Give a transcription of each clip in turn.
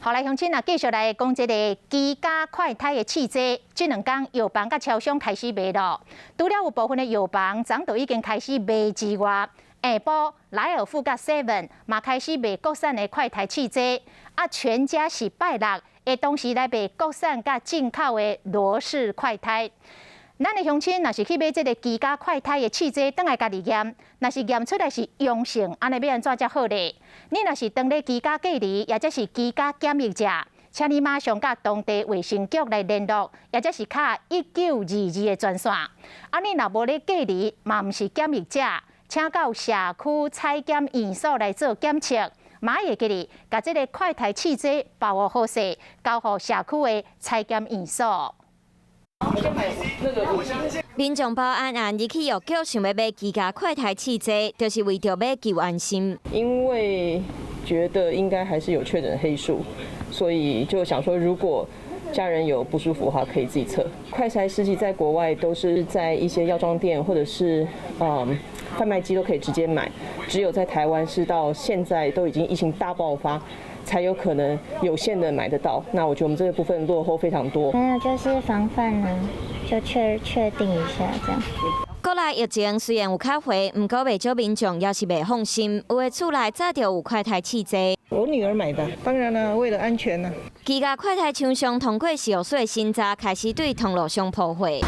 好來，鄉親啊，繼續來講這个居家快篩的試劑。這兩工藥房佮超商開始賣囉。除了有部分的藥房早就已經開始賣之外，下晡萊爾富佮 Seven 嘛開始賣國產的快篩試劑。啊，全家是拜六會同時來賣國產佮進口的羅氏快篩。咱的鄉親若是去買這个居家快篩的試劑，轉來家己驗，若是驗出來是陽性，按呢欲按怎才好咧？你若是當咧居家隔離，抑者是居家檢疫者，請你馬上佮當地衛生局來聯絡，抑者是敲1922的專線。啊，你若無咧隔離，嘛毋是檢疫者，請到社區採檢院所來做檢測，嘛會記得共這个快篩試劑包予好勢，交予社區的採檢院所。民眾包安安入去藥局，想欲買居家快篩試劑，就是為著欲求安心。因為覺得應該還是有確診黑數，所以就想說，如果家人有不舒服的話，可以自己測。快篩試劑在國外都是在一些藥妝店或者是販賣機都可以直接買，只有在台灣是到現在都已經疫情大爆發，才有可能有限的買得到。那我覺得我們這個部分落後非常多。沒有，就是防範呢，就確定一下這樣。國內疫情雖然有較緩，毋過袂少民眾猶是袂放心，有的厝內早就有快篩試劑。我女兒買的，當然啦，為了安全啦。居家快篩廠商通過食藥署審查，開始對通路商鋪貨。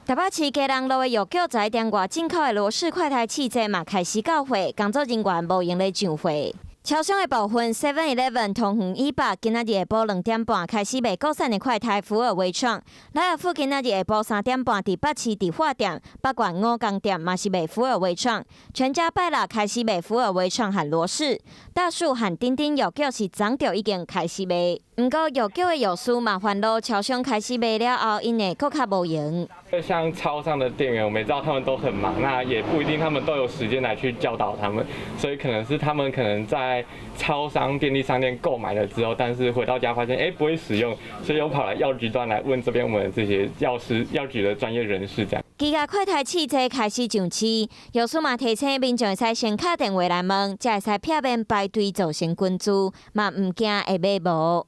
台北市基隆路的藥局十一點外進口的羅氏快篩試劑嘛開始到貨，工作人員無閒咧上貨。超商的部分，Seven Eleven 桃園以北今仔日下晡2點半開始賣國產的快篩福爾微創。萊爾富今仔日下晡3點半佇北市迪化店、北縣五工店嘛是賣福爾微創。全家拜六開始賣福爾微創和羅氏。大樹和丁丁藥局是早就已經開始賣。毋過藥局的藥師嘛煩惱，超商開始賣了後，𪜶會閣較無閒。像超商的店員，我們也知道他們都很忙，那也不一定他們都有時間來去教導他們，所以可能是他們可能在超商、便利商店購買了之後，但是回到家發現，欸，不會使用，所以又跑來藥局端來問這邊我們這些藥師、藥局的專業人士這樣。居家快篩試劑開始上市，藥師嘛提醒民眾會使先敲電話來問，才會使避免排隊造成群聚，嘛毋驚會買無。